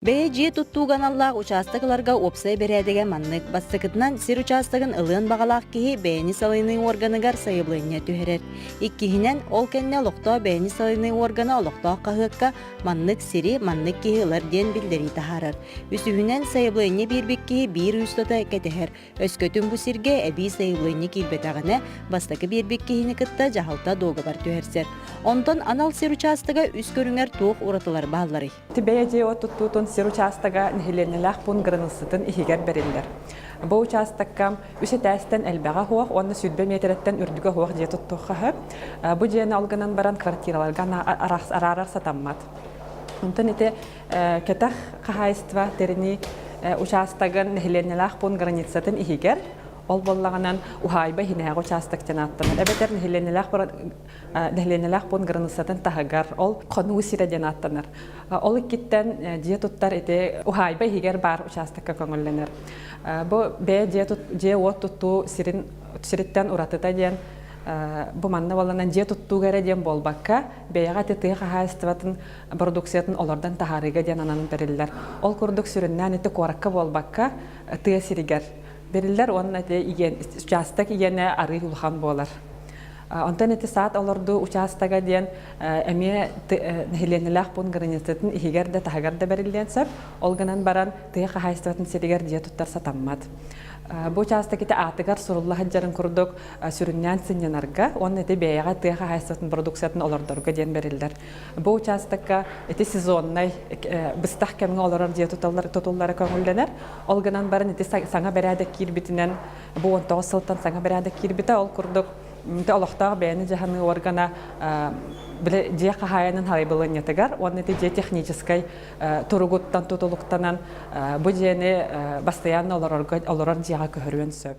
Бэйэ дьиэ туттууга аналлаах учаастак ыларга уопсай бэрээдэгэ маннык. Бастакытынан, сир учаастагын ылыан баҕалаах киһи бэйэни салайыныы уорганыгар сайабылыанньа түһэрэр. Иккиһинэн, ол кэннэ олохтоох бэйэни салайыныы уоргана олохтоох хаһыакка маннык сири маннык киһи ылар диэн биллэрии таһаарар. Үсүһүнэн, сайабылыанньа биэрбит киһи биир ый устата кэтэһэр. Өскөтүн бу сиргэ эбии сайабылыанньа киирбэтэҕинэ, бастакы биэрбит киһини кытта дьаһалта дуогабар түһэрсэр. Онтон анал сир учаастага үс көрүҥэр туох уратылар баалларый? Бэйэ дьиэ туттуутун сир учаастага нэһилиэнньэлээх пуун кыраныыссатын иһигэр бэриллэр. Бу учаастакка үс этээстэн элбэҕэ суох уонна 20 миэтэрэттэн үрдүгэ суох дьиэ туттуохха сөп. Бу дьиэни ол гынан баран квартираларга араарар сатаммат. Онтон ити кэтэх хаһаайыстыба тэринии учаастагын нэһилиэнньэлээх пуун границатын иһигэр ол буоллаҕынан уһаайба иһинээҕи учаастак диэн ааттанар. Эбэтэр нэһилиэнньэлээх нэһилиэнньэлээх пуун границатын таһыгар ол хонуу сирэ диэн ааттанар. Ол иккиттэн дьиэ туттар ити уһаайба иһигэр баар учаастакка көҥүллэнэр. Бу бэйэ дьиэ дьиэ-уот туттуу сирин сириттэн уратыта диэн бу манна буолланан дьиэ туттууга эрэ диэн буолбакка бэйэҕэ ити тыа хаһаайыстыбатын продукциятын олордон таһаарыыга диэн ананан бэриллэр. Ол курдук сүрүннээн ити куоракка буолбакка тыа сиригэр бэриллэр уонна ити учаастак иэнэ арыый улахан буолар. Онтон ити саат олордуу учаастага диэн эмиэ нэһилиэнньэлээх пуун границатын иһигэр да таһыгар да бэриллиэн сөп. Ол гынан баран тыа хаһаайыстыбатын сиригэр дьиэ туттар сатаммат. Бу учаастак ити аатыгар сурулла сылдьарын курдук сүрүннээн сынньанарга уонна ити бэйэҕэ тыа хаһаайыстыбатын продукциятын олордорго диэн бэриллэр. Бу учаастакка ити сезоннай быстах кэмҥэ олорор дьиэ тутуллара көҥүллэнэр. Ол гынан баран ити саҥа бэрээдэк киирбитинэн бу 19 сылтан саҥа бэрээдэк киирбитэ. Ол курдук ити олохтоох бэйэни дьаһаныы органа били дьиэ хаһаайынын харайбылынньатыгар уонна ити дьиэ техническэй туругуттан тутулуктанан бу дьиэни бастайаанна олорорго олорор дьиэҕэ көһөрүөн сөп.